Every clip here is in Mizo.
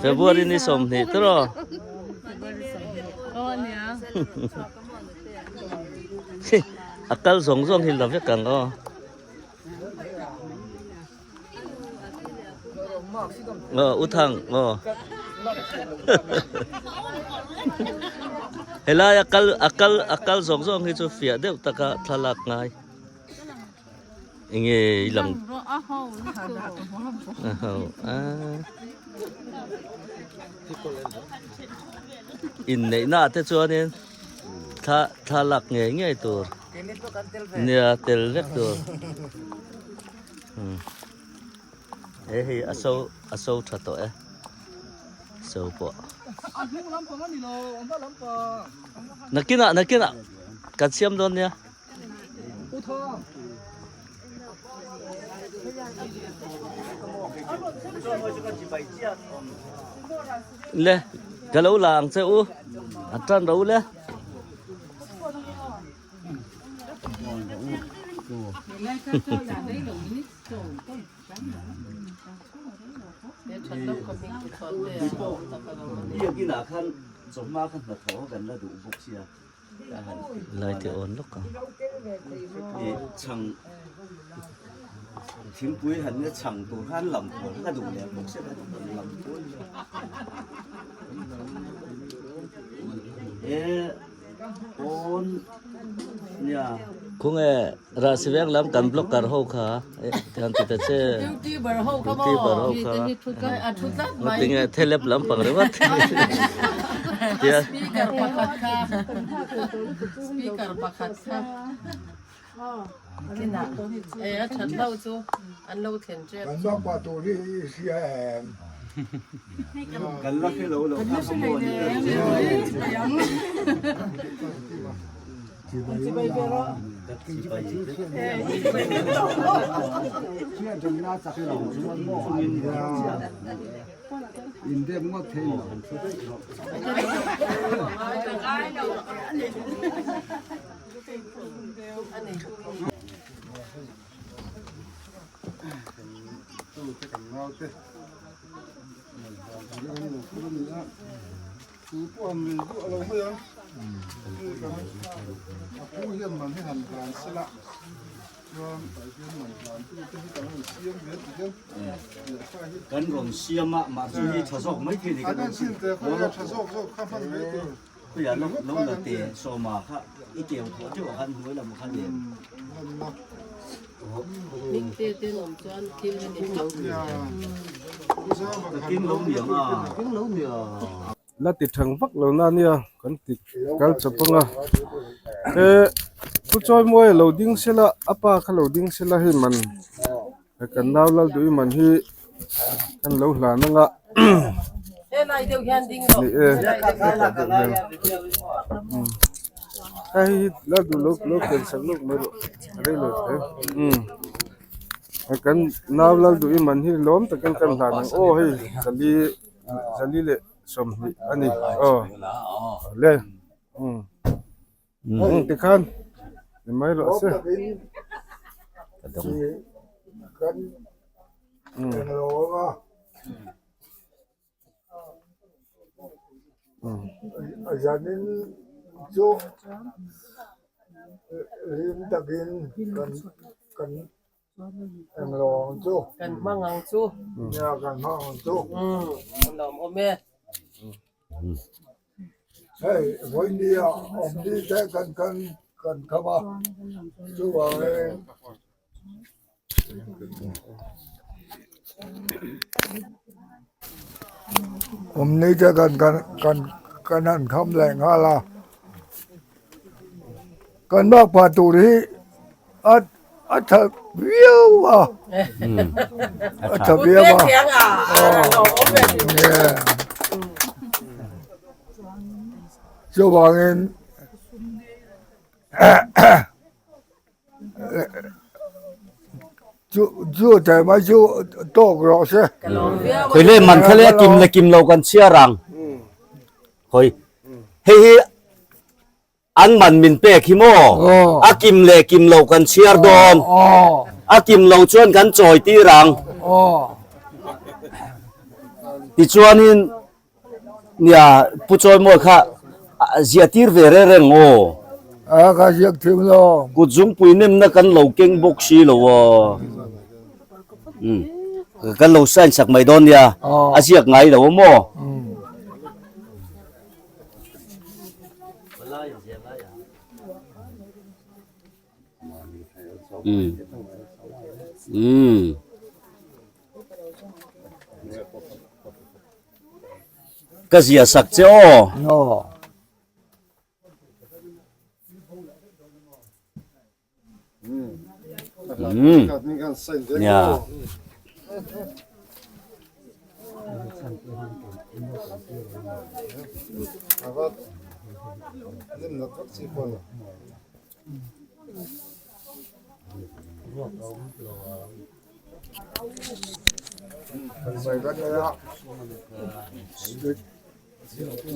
February ni 20 tiraw? A kal zawng zawng hi la vek ang aw. Aw U Thang aw. Helai a kal a kal a kal zawng zawng hi chu fiah deuh taka thlalak ngai. Enge i lang a ho a inneihna ah te chuanin thla thlalak ngei ngei tur nia tel vek tur he hei a so a so tha tawh e so pawh nakinah nakinah kan siam dawn nia. Le ka lo la ang che u a tan ro le. Biakinn ah khan chawhma kha hnathawh kan la duh bawk sia. Lai te awn lawk ang. Chhang thingpui han nia chhang tur khan lam pawl ka duh leh bawk sia ka lam pawl e pawn nia Khunge Rahsiveng lam kan blogger ho kha han ti ta che Youtuber ho kha maw Youtuber ho kha a thu tlat mai Tinge thelep lam pang ringawt tia Speaker pakhat kha Speaker pakhat kha e a that lo chu an lo thlen tep Kan bak pa tur hi i hria em? Kan la hre lo lo kha kha maw ni Chu pawh han nei duah lo mai a, hei kan a pu hian man hi han hlan se la, chuan tah hian man hlan tu te hi kan rawn siam ve ti hian lehkha hi Kan rawn siam a, mah chu hi tha zawk mai thei ni kan rawn siam te kha hi a tha zawk zawk kha hman mai tur. Khuia lo lo la te sawma kha i keu thawh teuh a khan hnuai lam kha nen. Hming te te awm chuan thil hi ni lo. Ka king lo niang a. King lo niang. La ti thang vak lo na nia kan ti kal chawp anga he thu chawi mawi a lo ding sela a pa kha lo ding sela hei man kan nau lal duh i man hi kan lo hlan anga ni e hei hi lal duh lo lo ken sak lawk mai rawh a rei lo teh umm kan nau lal duh i man hi lawm takin kan hlan ang aw hei zali. Zali leh 20 a ni aw le umm tikhan ni mai rawh se umm. Englo ang chu. Kan hmang ang chu. Nia kan hmang ang chu. Umm a lawm awm e. Hei vawinia awm ni te kan kan kan kham a chuvangin awm ni te kan kan kan kan han kham leh nghal a kan makpa tur hi a A tha viau a. A tha viau a. Chuvangin chu chu thei mai chu tawk rawh se. Khoi le man kha le kim le kim lo kan chhiar ang. Khoi hei hi An man min pek hi maw? A kim leh kim lo kan chhiar dawn. A kim lo chuan kan chawi tir ang. Tichuanin nia Pu Chawimawi kha ziah tir ve reng reng aw. A ka ziak thiam lo. Kut zungpui nemna kan lo keng bawk si lo aw. Umm kan lo sign sak mai dawn nia a ziak ngai lo aw maw. Umm umm. Ka zia sak che aw. Umm. Nia.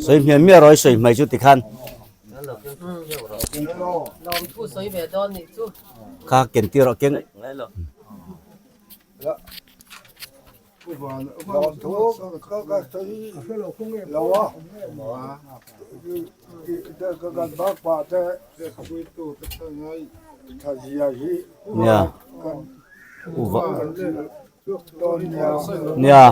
Sawi hmiah hmiah rawh i sawi hmai chu tikhan. Kha ken tir rawh keng. Nia. Nia.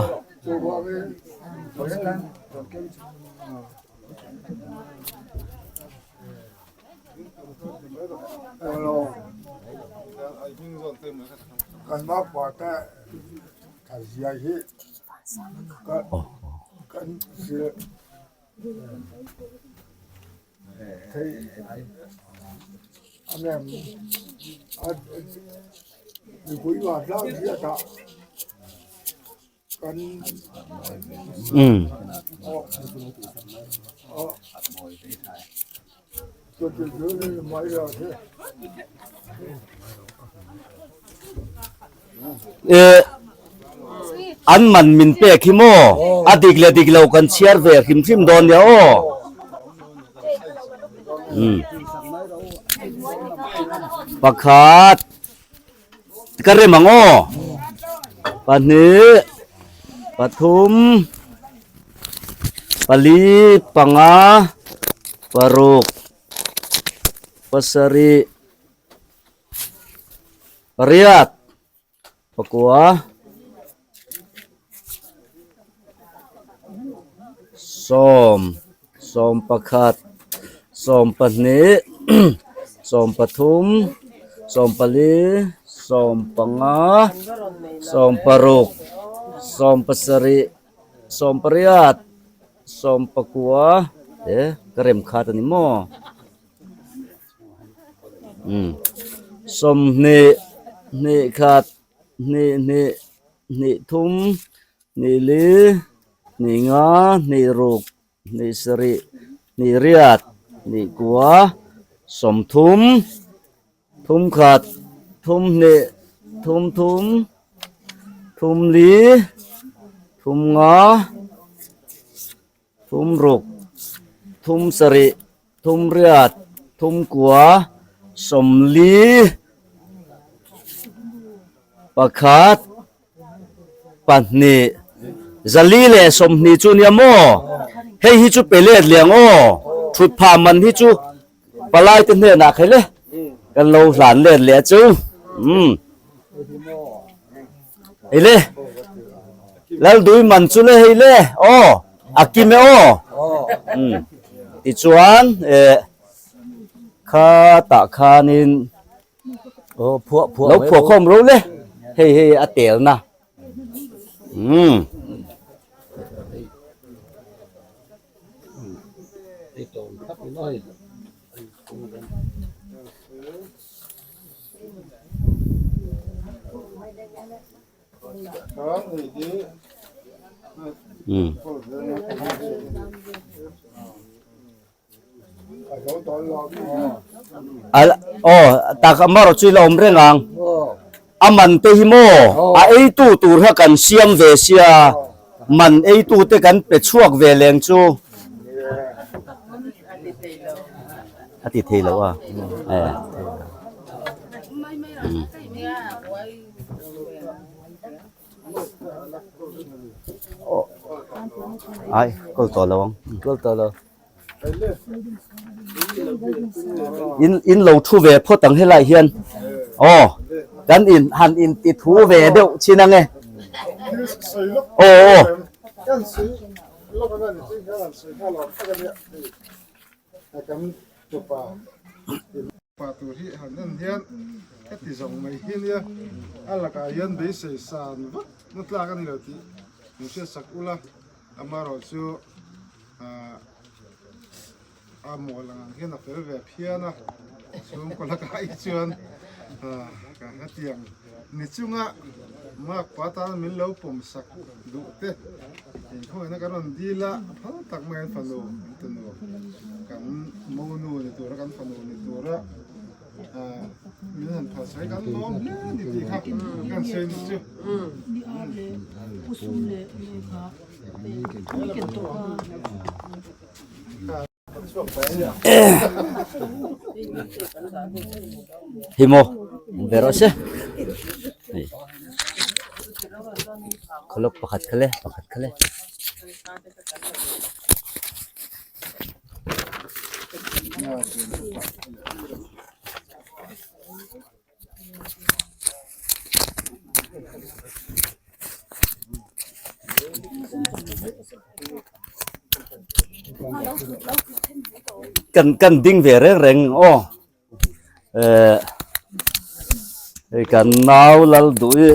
Umm. Eh, an man min pek hi maw? A dik leh dik lo kan chhiar ve hrim hrim dawn nia aw. Umm. Pakhat. Ka rem ang aw. Pahnih, pathum, pali, panga, paruk, pasarih, pariat, pakua, sawm, sawm pakhat, sawm pahnih, sawm pathum, sawm pali, sawm panga, sawm paruk, sawm pasarih, sawm pariat, sawm pakua, eh ka rem khat a ni maw? Umm sawmhnih hnih khat hnih hnih hnih thum hnih li hnih nga hnih ruk hnih sarih hnih riat hnih kua sawmthum thum khat thum hnih thum thum thum li thum nga thum ruk thum sarih thum riat thum kua sawmli pakhat pahnih zali leh sawmhnih chu nia maw hei hi chu pe let liang aw thut phah man hi chu palai te hnenah khaih le kan lo hlan let leh chu umm hei le Laldui man chu le hei le aw a kim e aw umm tichuan eh kha tah khanin Aw phuah phuah lo phuah khawm ro le hei hei a tel na umm. Aw tak a marawh chu ila awm reng ang a man te hi maw a eitu tur kha kan siam ve sia man eitu te kan pe chhuak ve leng chu a ti thei lo a eh. Ai kawl tawh lo ang. Kawl tawh lo. In in lo thu ve phawt ang helai hian aw kan in han in ti thu ve deuh chin ang e. Aw aw. Pa tur hi han en hian heti zawng mai hi nia a lakah hian beisei san vak na tlak a ni lo tih min hriat sak ula amaherawh chu ahh a mual ang ang hian a fel ve phian a chhungkaw lakah hi chuan ahh ka hetiang ni chunga mark pa tana min lo pawm sak duh te inkhawina kan rawn dil a phal tak mai an fanu an tunu kan monu ni tura kan fanu ni tura ah min han phal sawi kan lawm hle a ni tih kha kan sawi ni chu. Hi maw ve rawh se hei khawlawk pakhat kha le pakhat kha le. Kan kan ding ve reng reng aw eh hei kan nau lal duh hi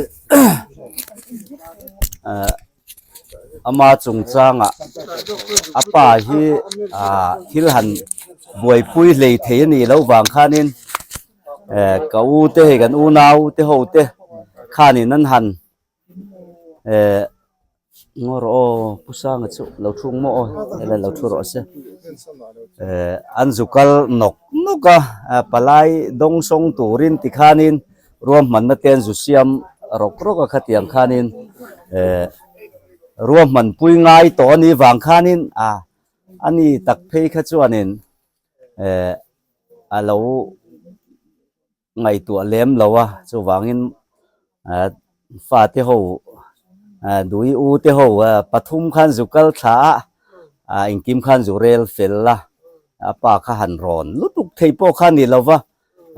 eh ama chungchangah a pa hi ah thil han buaipui hlei thei a nih loh vang khanin. Eh ka u te hei kan unau te ho te khanin an han eh ngaw rawh aw pu sanga chu lo thung maw aw helai lo thu rawh se eh an zu kal nawk nawk a palai dawng sawng turin tikhanin ruahmanna te an zu siam rawk rawk a khatiang khanin eh ruahman pui ngai tawh a nih vang khanin a ani tak phei kha chuanin eh a lo ngaihtuah lem lo a chuvangin ah fate ho ah dui u te ho ah pathum khan zu kal thla a ah engkim khan zu rel fel a a pa kha han rawn lutuk thei pawh kha a ni lo va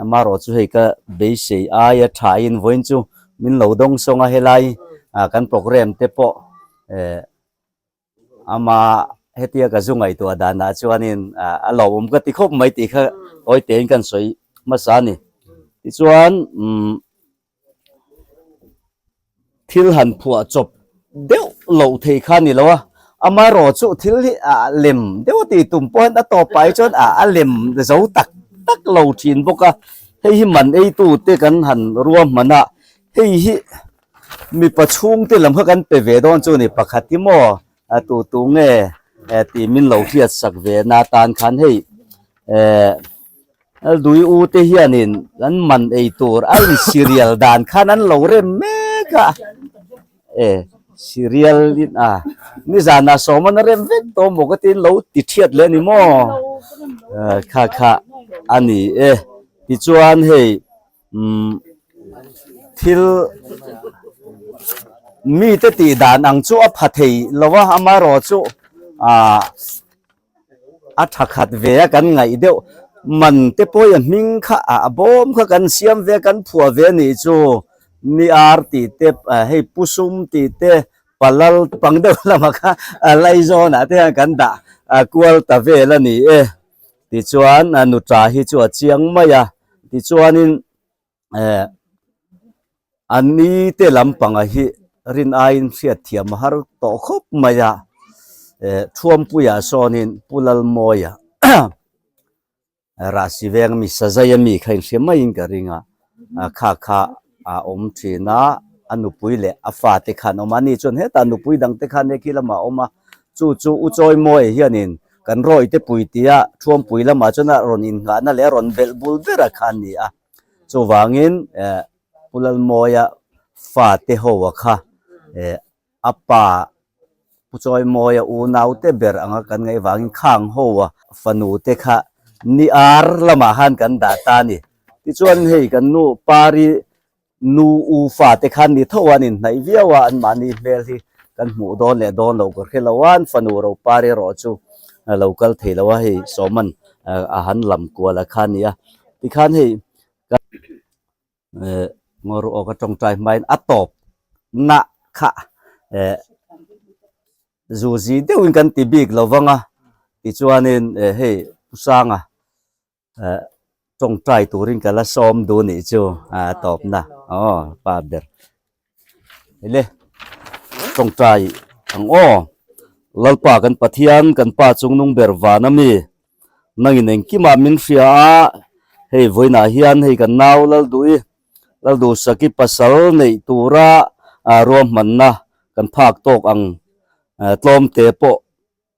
amaherawh chu hei ka beisei aia thain vawiin chu min lo dawng sawng a helai ah kan programme te pawh eh. Ama hetia ka zu ngaihtuah danah chuanin a lawmawm ka ti khawp mai tih kha tawi tein kan sawi hmasa a ni. Tichuan umm thil han phuah chawp deuh loh thei kha a ni lo a, amaherawh chu thil hi a lem deuh a tih tum pawh hian a tawp pah hi chuan a lem zo tak tak lo thin bawk a, hei hi man eitu te kan han ruahman a, hei hi Mipa chhungte lam kha kan pe ve dawn chu ni pakhat hi maw a tu tu nge tih min lo hriat sak ve na tan khan hei eh Dui u te hianin an man ei tur a in serial dan khan an lo rem mek a e serial in a nizanah sawm an rem vek tawh maw ka tiin lo ti thiat leh a ni maw kha kha a ni e tichuan hei. Umm thil mite tih dan ang chu a pha thei lo a amaherawh chu ah a tha khat ve a kan ngaih deuh man te pawh a hming kha a bawm kha kan siam ve a kan phuah ve a nih chu ni ar tih te hei pusum tih te palal pang deuh lamah kha laizawnah te hian kan dah kual ta vel a ni e. Tichuan nuta hi chu a chiang mai a, tichuanin eh a ni te lampanga hi rin aiin hriatthiam a har tawh khawp mai a, eh Thuampuia sawnin Pu Lalmawia Rahsi veng ami Sazai ami kha inhria maiin ka ring a, kha kha a awm thin a, a nupui leh a fate khan a awm a, ani chuan hetah nupui dangte khan he khi lamah a awm a, chu chu U Chawimawia hianin Kan rawite pui tia Thuampui lamah chuan a rawn innghahna leh a rawn belh bul ber a kha a ni a. Chuvangin eh Pu Lalmawia fate ho a kha eh a pa Pu Chawimawia unaute ber anga kan ngaih vangin khang ho a fanu te kha ni ar lamah khan kan dah ta a ni. Tichuan hei kan nu Pari Nu u fate khan ni tho an inhnaih viau a, anmahni hmel hi kan hmuh dawn leh dawn loh ka hre lo a an fanu ropar erawh chu a lo kal thei lo a hei sawman a han lam kual a kha a ni a tikhan hei eh ngaw ru awk a tawngtai hmain a tawp na kha eh zuzi deuhin kan ti bik lo vang a tichuanin eh hei Pu Sanga eh tawngtai turin ka la sawm duh nih chu a tawpna aw pa ber ele tawngtai ang aw Lalpa kan Pathian kan pa chungnung ber van ami nangin engkimah min hria a hei vawiinah hian hei kan nau Lalduhi Lalduhsaki pasal neih tura ruahmanna kan phak tawk ang tlawmte pawh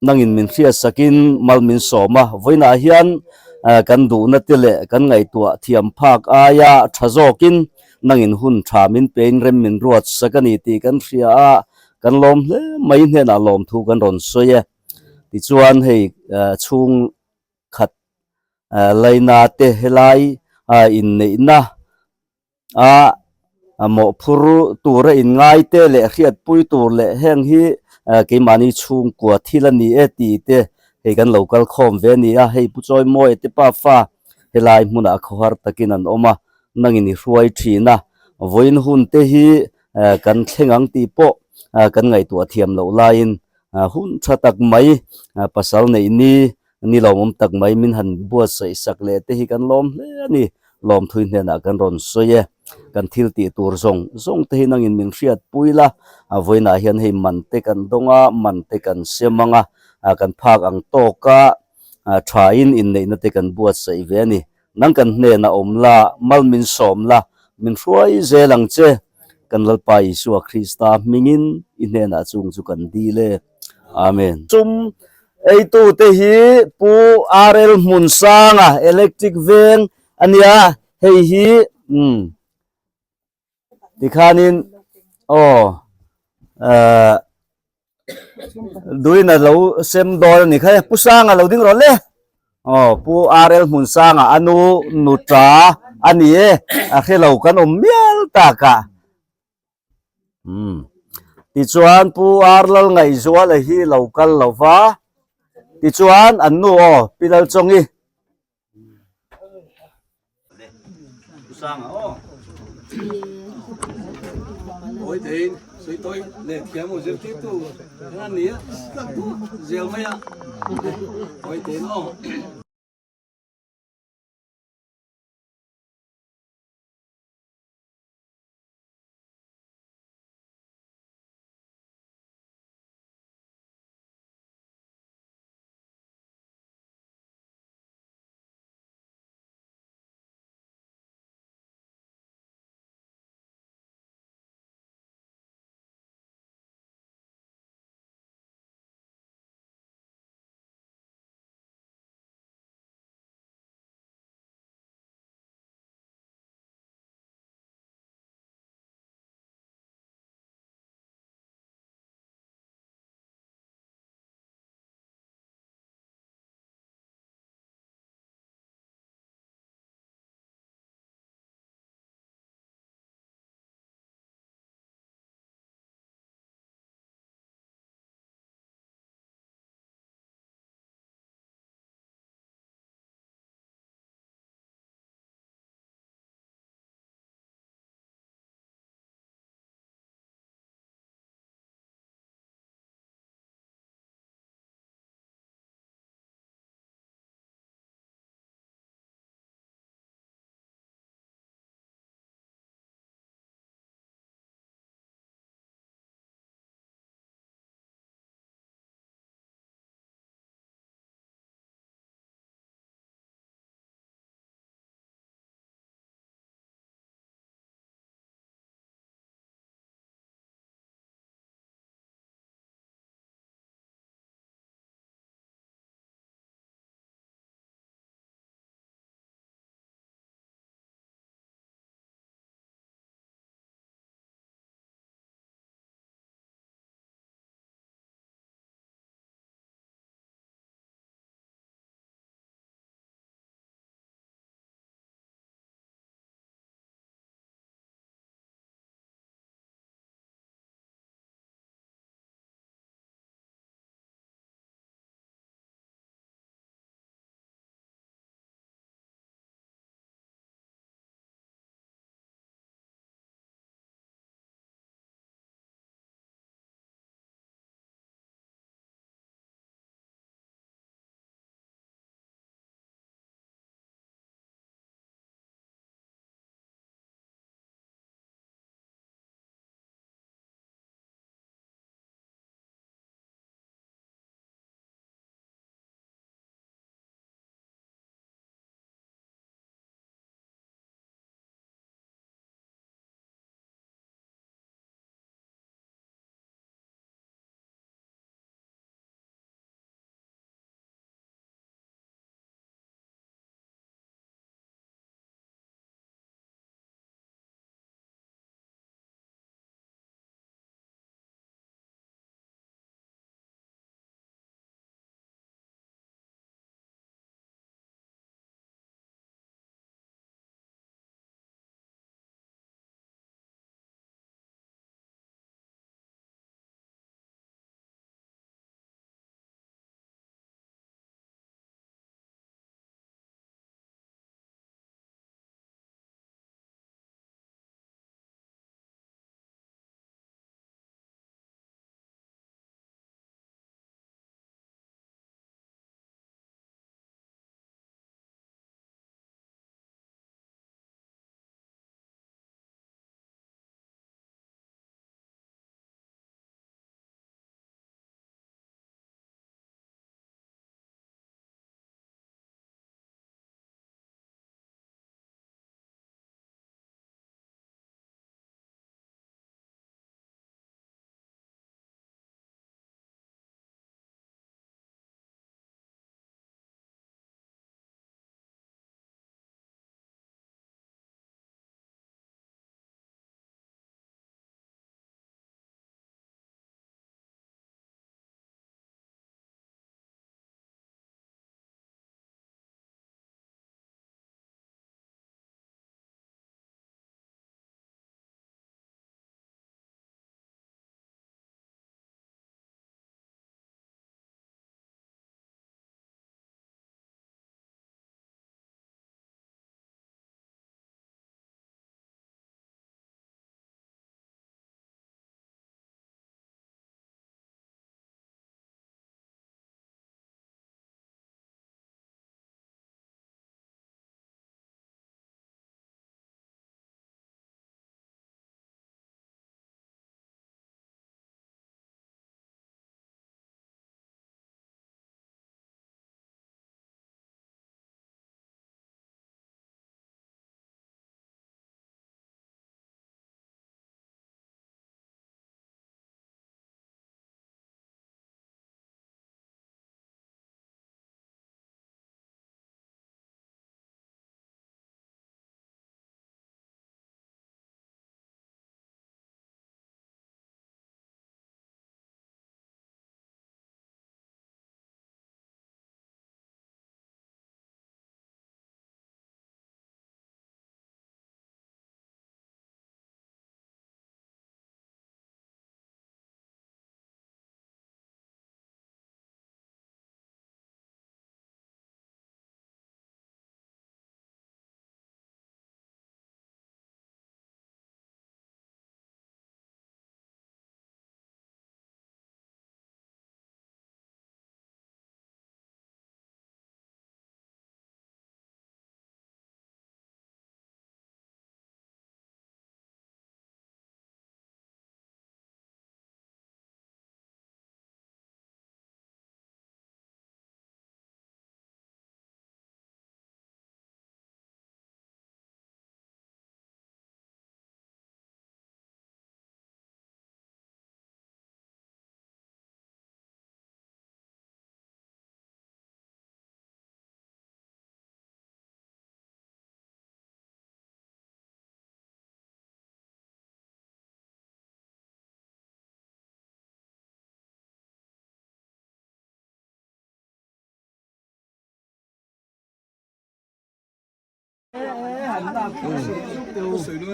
Nangin min hriatsakin mal min sawm a, vawiinah hian kan duhna te leh kan ngaihtuah thiam phak aia tha zawkin nangin hun tha min pein rem min ruat sak a ni tih kan hria a, kan lawm hle mai hnenah lawmthu kan rawn sawi e. Tichuan hei chhung khat laina te helai inneihna a mawhphur tura inngai te leh hriatpui tur leh heng hi keimahni chhungkua thil a ni e tih te hei kan lo kal khawm ve a ni a, hei Pu Chawimawia te pa fa helai hmunah khawhar takin an awm a, nangin i hruai thin a, vawiin hun te hi kan thleng ang tih pawh kan ngaihtuah thiam loh laiin hun tha tak mai pasal neih ni Ni lawmawm tak mai min han buatsaih sak leh te hi kan lawm hle a ni. Lawmthui hnenah kan rawn sawi e. Kan thil tih tur zawng zawng te hi nangin min hriatpui la, a vawiinah hian hei man te kan dawng a, man te kan sem ang a, kan phak ang tawk a, thain inneihna te kan buatsaih ve a ni. Nang kan hnenah awm la, mal min sawm la, min hruai zel ang che. Kan Lalpa Isua Krista hmingin i hnenah chung chu kan dil e. Amen. Sum Eitute hi Pu RL Hmunsanga Electric Veng a nia, hei hi umm tikhanin aw ahh duin a lo sem dawn a ni kha e, Pu Sanga lo ding rawh le aw Pu RL Hmunsanga a nu nuta a ni e, a hrelo kan awm mial tak a. Umm. Tichuan Pu Ar Lalngaihzuala hi lo kal lo va, tichuan an nu aw Pi Lalchawngi. Pu Sanga aw. Awi theiin sawi tawi leh thiam aw zirtirtu an ni a, zel mai a. Awi theiin aw.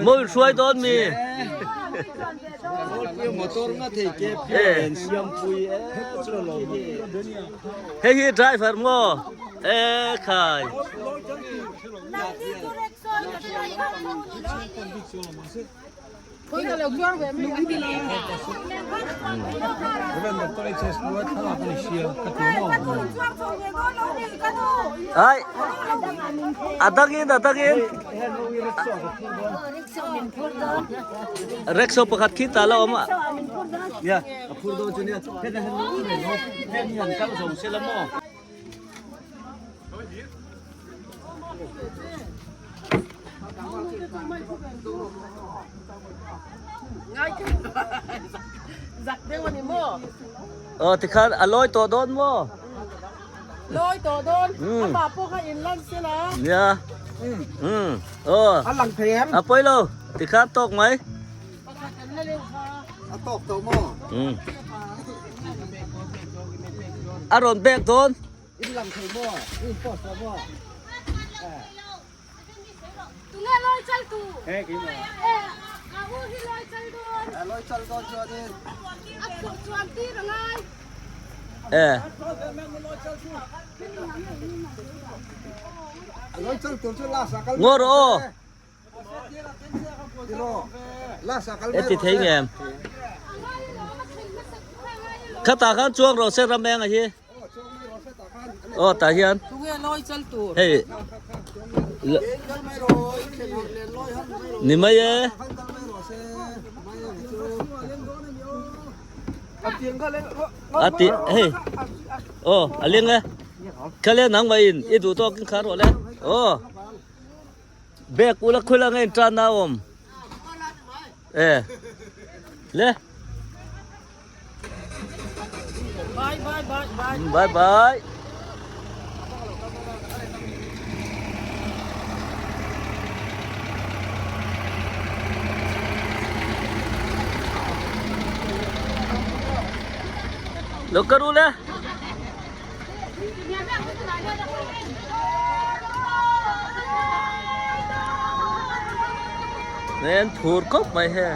Mawi hruai dawn mi. Hei hi driver maw e khai. Ai a dangin a dangin rickshaw pakhat khi ta la awm a nia a phur dawn chu nia heta hian hen hian kal zo se la maw. Ờ tikhan a lawi tawh dawn maw? Lawi tawh dawn. Amah pawh kha in lan se la. Nia. Um. Aw. A lang thei em? A pawi lo. Tikhan tawk mai. Pakhat an la leuh kha. A tawk tawh maw? Um. A rawn bek dawn. In lang thei maw? In post tawh maw? Tunge lawi chal tu? Eh, a u hi lawi chal dawn. A lawi chal dawn chuanin. A phurh chuan tir a ngai. Eh. A lawi chal tur chu last ah kal Ngaw rawh aw. E ti thei nge em? Khatah khan chuang rawh se ram eng a hi. Aw tah hian. Hei. Ni mai e. A ti hei. Aw a leng e. Khale nang mai in i duh tawk in kha rawh le. Aw. Bag ula khawila nge in tan na awm e le Bye bye bye bye. Bye bye. Lo karu le. Nên phur khawp mai he.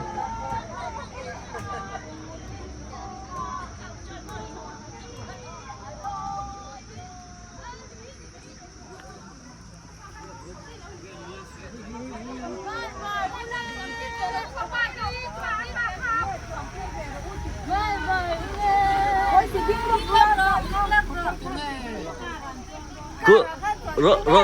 Ku ro ro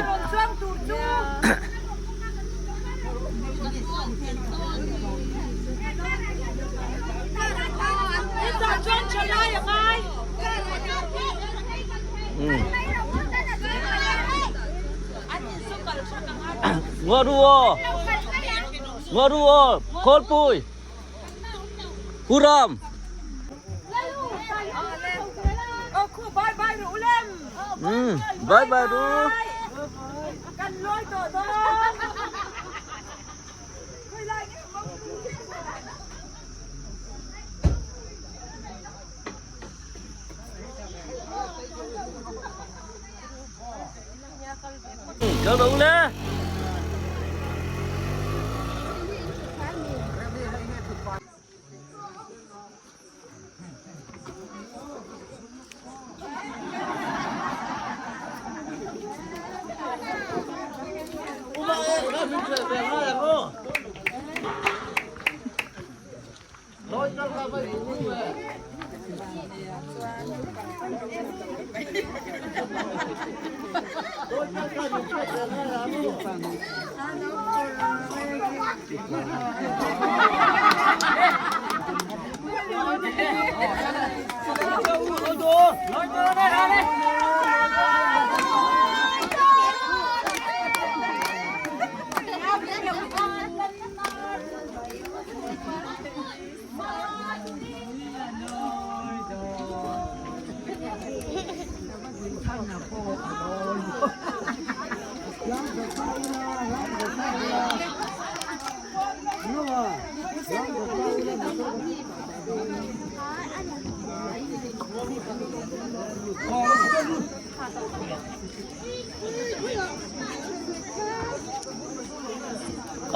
Ngó ru aw Ngó ru aw Khawlpui Pu Ram Bye bye ru Kal rawh u le.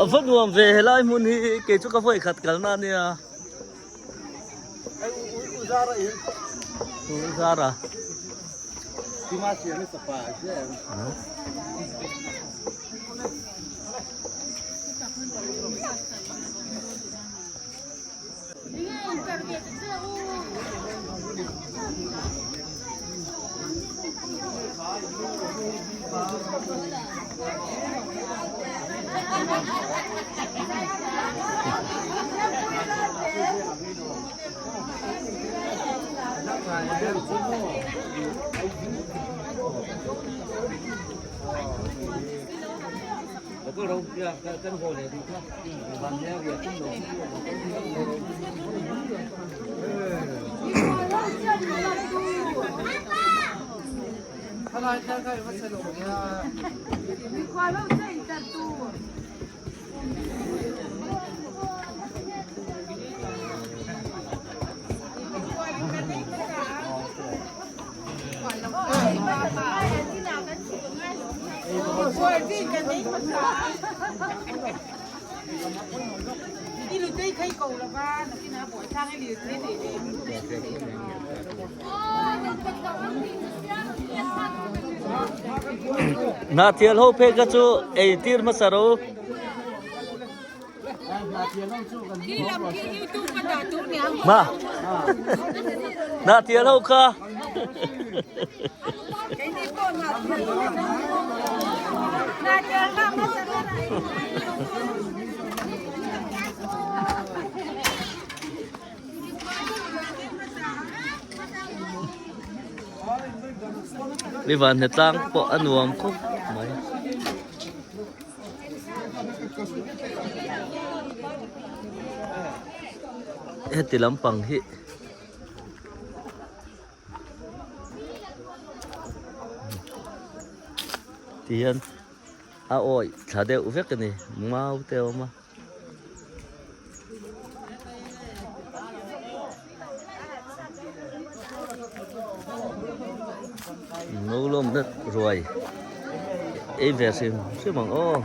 A va nuam ve helai hmun hi kei chu ka vawi khat kalna a nia. U zara. Hnahtial ho phei kha chu ei tir hmasa ro. Ma. Hnahtial ho kha. Mi van hnetlang pawh a nuam khawp mai. Heti lampang hi ti hian a awih thla deuh vek a ni mau te a awm a. Ngo lawm na ruai ei ve hrim hrim ang aw.